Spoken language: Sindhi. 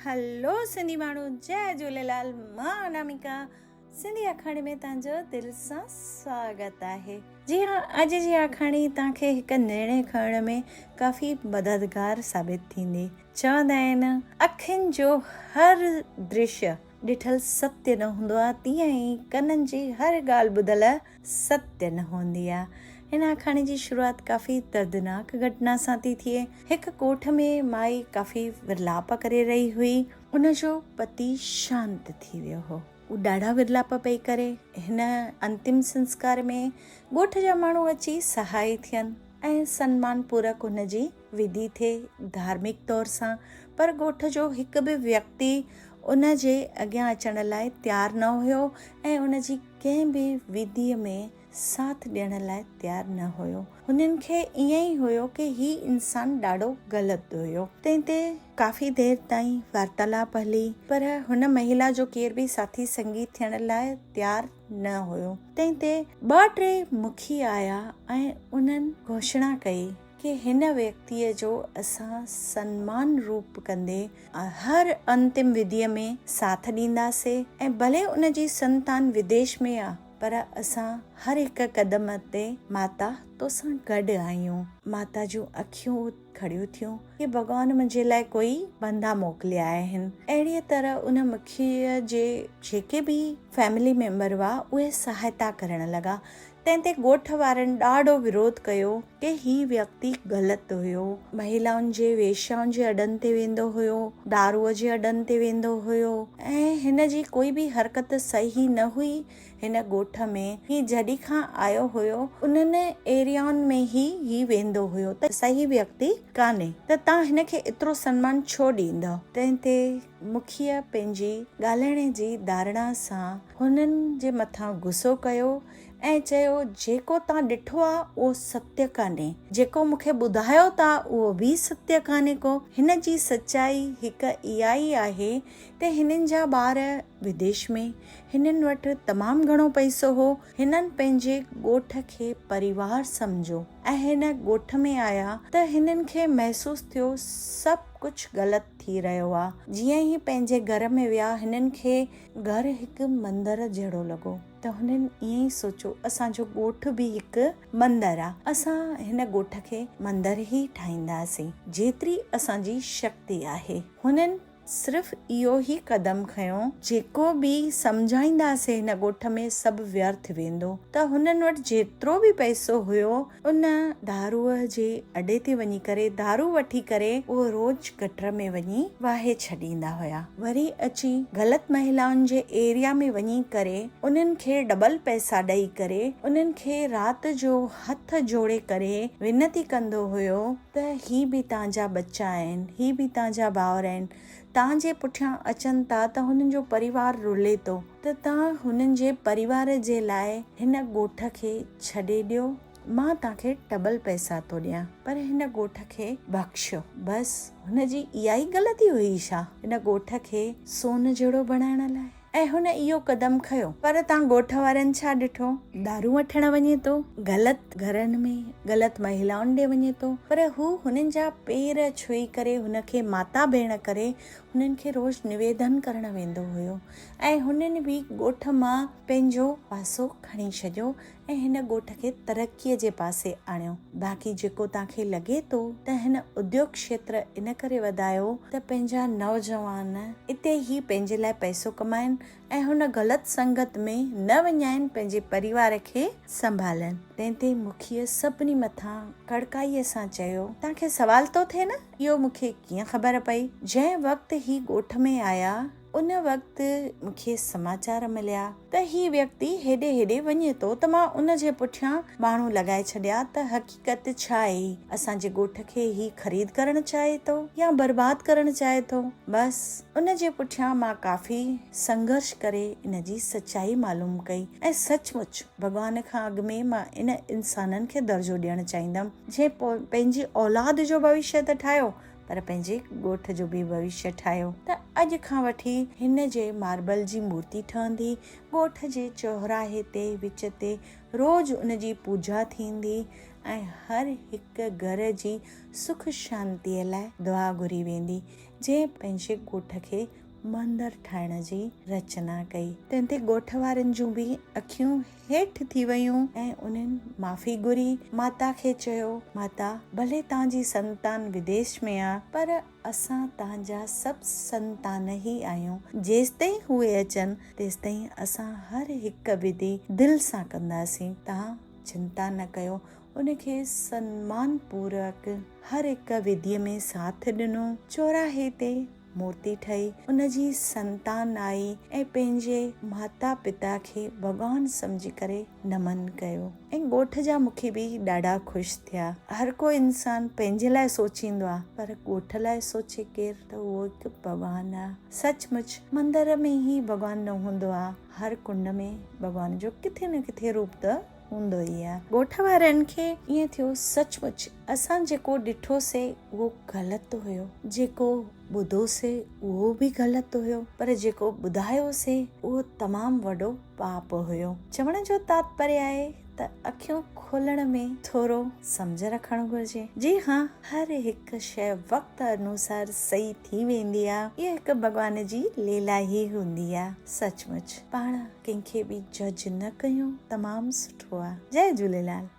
هلو سنڌي ماڻهو جئي جهوليلال مان اناميڪا سنڌي آکاڻي ۾ توهان جو دل سان سواگت آهي. جي ها اڄ جي آکاڻي توهان کي هڪ نرڻي کڻڻ ۾ ڪافي مددگار ثابت ٿيندي. چوندا آهن اکين جو هر درشيه ڏٺل ستيه نه هوندو آهي تيئن ئي ڪنن جي هر ڳالهه ٻڌل ستيه نه هوندي آ. هن آکاڻي جي شروعات ڪافي دردناڪ گهٽنا سان ٿي ٿئي. هڪ ڳوٺ ۾ مائي ڪافي ورلاپ ڪري رهي هئي. ان جو پتي شانت ٿي ويو هو. هو ڏاڍا ورلاپ پئي ڪري. هن انتم سنسڪار ۾ ڳوٺ جا ماڻهو اچي سهائي ٿين ۽ سنمان پورڪ هن جي وڌي ٿئي ڌارمڪ طور سان پر ڳوٺ جو هڪ به ويڪتي ان جي اڳيان اچڻ لاء تيار نه هيو ۽ ان جي ڪنهن به وڌيء ۾ ساٿ ڏيڻ لاء تيار نه هيو. هنن کي ائين ئي هيو ڪي هي انسان ڏاڍو غلط هيو. تنهن تي ڪافي دير تائين وارتالاپ هلي پر هن مهلا جو ڪير به ساٿي سنگي ٿيڻ لاء تيار نه هيو. تنهن تي ٻه ٽي مکي آيا ۽ انهن گهوشڻا ڪئي. ڪي هن ويڪتيء جو اسان سنمان روپ ڪندي هر انتم وڌيء ۾ ساٿ ڏينداسي ۽ ڀلي ان جي سنتان وديش ۾ آ پر اسان هر هڪ قدم تي ماتا توسان گڏ آهيون. ماتا جون اکيون کڙيون ٿيون ڪي ڀڳوان منهنجي لاء ڪوئي بندا موڪليا آهن. اهڙيء طرح ان مکيء جي جيڪي به فيملي ميمبر هئا اهي سهائتا ڪرڻ لڳا. تنهن تي ڳوٺ وارن ڏاڍو وروڌ ڪيو ڪي هي ويڪتي غلط هيو، مهلائن جي ويشيائن جي اڏن تي ويندو هيو، دارو جي اڏن تي ويندو هيو ۽ هن جي ڪوئي به حرڪت صحيح نه هئي، هن ڳوٺ ۾ هي جڏهن کان آيو هيو انهن ايريائن ۾ ئي هي ويندو هيو ته صحيح ويڪتي ڪانهي ته تان هن کي ايترو سنمان ڇو ڏيندؤ؟ تنهن تي مکيء پنهنجي ڳالهائڻ جي ڌارڻا سان هنن جي مٿان غصو ڪيو ۽ چيو، جيڪو تان ڏٺو آ، اهو ستيه ڪانهي. جيڪو مون کي ٻڌايو ٿا، اهو به ستيه ڪانهي ڪو. هن جي سچائي هڪ اها ئي آهي ته هنن جا ٻار وديش ۾، هنن وٽ تمام گهڻو پئسو هو. هنن پنهنجي ڳوٺ کي پريوار سمجهيو ۽ هن ڳوٺ ۾ آيا ته هنن کي محسوس ٿيو سڀ ڪجهه غلط ٿي رهيو آ. جيئن ئي پنهنجي گهر ۾ ويا، هنن کي گهر هڪ مندر جهڙو لڳو. ته هنن ائين ئي سوچيو اسان جو ڳوٺ به هڪ مندر آ، اسان هن ڳوٺ کي مندر ئي ٺاهينداسين، جيتري اسان جي شڪتي آهي. هنن صرف اهو ئي قدم کنيو، جيڪو به سمجهائينداسين هن ڳوٺ ۾ سڀ ويرٿ ويندو، ته هنن وٽ جيترو به پئسو هيو، ان داروء جي اڏي تي وڃي ڪري دارو وٺي ڪري اهو روز گٽر ۾ وڃي واهي ڇڏيندا هيا. وري اچي غلط مهلائن جي ايريا ۾ وڃي ڪري انهن کي ڊبل پئسا ڏئي ڪري انهن کي رات جو هٿ جوڙي ڪري وينتي ڪندو هيو ته هي به تان جا ٻچا آهن هي به تان جا ڀائر آهن تان جي پٺيان اچن ٿا ته هنن جو پريوار رلي ٿو ته تان هنن جي پريوار جي لاء هن ڳوٺ کي ڇڏي ڏيو، مان تان کي ڊبل پئسا ٿو ڏيان، پر هن ڳوٺ کي بخشيو. بس هن جي اها ئي غلطي هئي ڇا؟ هن ڳوٺ کي سون جهڙو بڻائڻ لاء؟ ۽ هن اهو قدم کنيو. پر تان ڳوٺ وارن ڇا ڏٺو؟ دارون وٺڻ وڃي ٿو، غلط گهرن ۾ غلط مهلائن ڏي وڃي ٿو، پر هو هنن جا پير ڇهي ڪري هن کي ماتا ڀيڻ ڪري هنن کي روز نويدن ڪرڻ ويندو هيو ۽ هنن به ڳوٺ مان پنهنجو پاسو کڻي ڇڏيو ۽ هن ڳوٺ کي ترقيء جي پاسي آڻيو. باقي جيڪو توهان کي لڳي ٿو ته هن اديوگ کيتر ان ڪري وڌايو ته پنهنجا نوجوان اتي ئي پنهنجي لاء پئسو ڪمائن ۽ هن غلط سنگت ۾ نه وڃائين پنهنجي پريوار کي سنڀالن. تنهن تي مکيء سڀني مٿان ڪڙڪائيء سان چيو، توهان کي سوال ٿو ٿئي نه؟ اهو مون کي ڪيئن خبر پئي؟ جنهن وقت هي ڳوٺ ۾ آيا، ان وقت مون کي سماچار مليا ته هي ويڪتي هيڏي هيڏي وڃي ٿو ته مان ان جي پٺيان ماڻهو لڳائي ڇڏيا ته حقيقت ڇا آهي؟ اسان جي ڳوٺ کي هي خريد ڪرڻ چاهي ٿو يا برباد ڪرڻ چاهي ٿو؟ بس ان جي پٺيان مان ڪافي سنگهرش ڪري ان جي سچائي معلوم ڪئي ۽ سچ مچ ڀڳوان کان اڳ ۾ مان ان انسانن کي درجو ڏيڻ چاهيندم جنهن پنهنجي اولاد جو ڀوشيه ته ٺاهيو پر پنهنجي ڳوٺ جو به ڀوشيه ٺاهيو ته اڄ کان وٺي هن جي ماربل جي مورتي ٺهندي، ڳوٺ جي چوراهي تي وچ تي روز ان جي پوڄا ٿيندي ۽ هر هڪ گهر جي سک شانتيء لاء دعا گهري ويندي. جنهن پنهنجي ڳوٺ کي مندر ٺاهڻ جي رچنا ڪئي. تنهن تي ڳوٺ وارن جون به اکيون هيٺ ٿي ويون ۽ انهن معافي گهري ماتا کي چيو، ماتا ڀلي توهان جي سنتان وديش ۾ آ پر اسان توهان جا سڀ سنتان ئي آهيون، جيستائين اهي اچن تيستائين اسان هر هڪ وڌي دل سان ڪنداسين، توهان چنتا نه ڪيو. ان کي سنمان پوروڪ هر هڪ وڌيء ۾ ساٿ ڏنو. چوراهي تي مورتي ٺهي، ان جي سنتان آئي ۽ پنهنجي ماتا پتا کي ڀڳوان سمجهي ڪري نمن ڪيو ۽ ڳوٺ جا مکي به ڏاڍا خوش ٿيا. هر ڪو انسان پنهنجي لاء سوچيندو آ پر ڳوٺ لاء سوچي ڪير ته اهو هڪ ڀڳوان آ. سچ مچ مندر ۾ ئي ڀڳوان نه هوندو آ، هر ڪنڊ ۾ ڀڳوان جو ڪٿي نه ڪٿي روپ ته هوندو ئي آ. ڳوٺ وارن کي ائين ٿيو سچ مچ اسان جيڪو ڏٺو سي اهو غلط هيو، جيڪو ٻڌو سي اهو به غلط هيو پر جيڪو ٻڌايو سي اهو تمام وڏو پاپ هيو. چوڻ جو تاتپريه آهي ته اکيون کولڻ ۾ ٿورو سمجهه رکڻ گهرجي. جي ها هر هڪ شيء وقت انوسار صحيح ٿي ويندي آ. اها هڪ ڀڳوان جي ليلا ئي هوندي آ. سچ مچ پاڻ ڪنهن کي به جج نه ڪيون تمام سٺو آ. جئي جهوليلال.